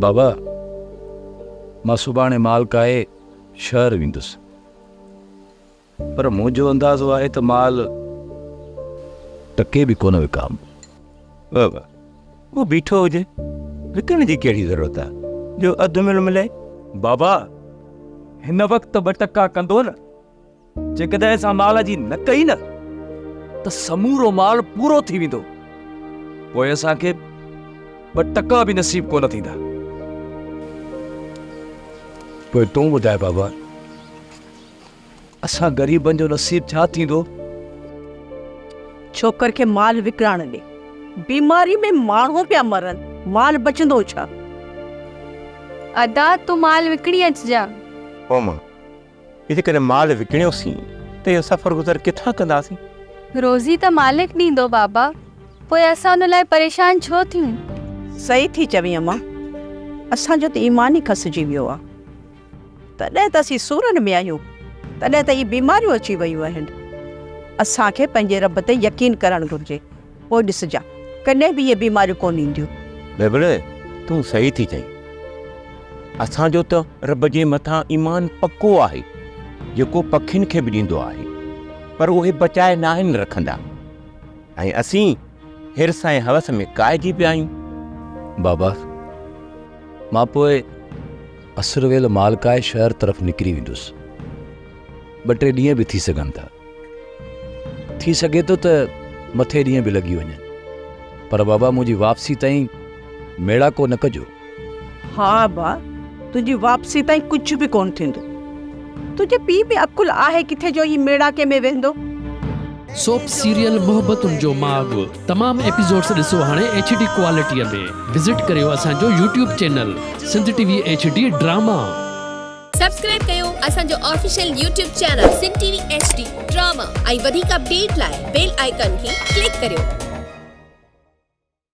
بابا، مان سڀاڻي مال ڪاهي شهر ويندس. پر منهنجو اندازو آهي ته مال ٽڪي به ڪونه وڪامبو. بابا، اهو بيٺو هجي، وڪڻڻ جي ڪهڙي ضرورت آهي جو اڌ ملهه ملئي. بابا، هن وقت ٻه ٽڪا ڪندو نه، جيڪڏهن اسان مال جي نه ڪئي نه ته سمورو مال پورو ٿي ويندو، پوء اسان کي ٻه ٽڪا به نصيب ڪونه ٿيندا. پوء تون ٻڌاء بابا، اسان غريبن جو نصيب ڇا ٿيندو؟ ڇوڪر کي مال وڪڻائڻ ڏي. بيماري ۾ ماڻهو پيا مرن، مال بچندو ڇا؟ ادا تون مال وڪڻي اچجان. اوما، جيڪڏهن مال وڪڻيوسين ته اهو سفر گذر ڪٿان ڪنداسين؟ روزي ته مالڪ ڏيندو بابا، پوء اسان ان لاء پريشان ڇو ٿيون؟ صحيح ٿي چوين امان، اسان جو ته ايمان ئي کسجي ويو آ. تڏهن ته اسين سورن ۾ آهيون، تڏهن ته اهي بيماريون اچي ويون آهن. اسان کي پنهنجي رب تي يقين ڪرڻ گهرجي، پوء ڏسجان، ڪڏهن به اهي بيماريون ڪونه اينديون. بيبل، تون صحيح ٿي چئين. اسان جو ته رب جي مٿان ايمان پڪو آهي، جيڪو پکين کي به ڏيندو آهي، پر اهي بچائي ناهن رکندا ۽ اسين حرص ۽ هوس ۾ ڪاهجي پيا آهيون. بابا، مان پوء عصر ويل مالڪائي شهر طرف نڪري ويندس. ٻه ٽي ڏينهن به ٿي سگهن ٿا. ٿي سگهي ٿو ته مٿي ڏينهن به لڳي وڃن. پر بابا منهنجي واپسي تائين ميڙاڪو نه ڪجو. ها ابا، تنهنجي واپسي تائين ڪجهه به ڪونه ٿيندو. تنهنجي پيء ۾ عقل آهي ڪٿي جو هي ميڙاڪي ۾ ويهندو. سوپ سيريل محبتن جو ماڳ تمام ايپيسوڊس ڏسو هاڻي ايڇ ڊي ڪوالٽي ۾ وزٽ ڪريو اسان جو YouTube channel Sindh T V H D drama. Subscribe ڪيو اسان جو official YouTube channel Sindh T V H D drama ۽ وڌيڪ اپڊيٽ لاء بيل آئيڪان کي ڪلڪ ڪريو.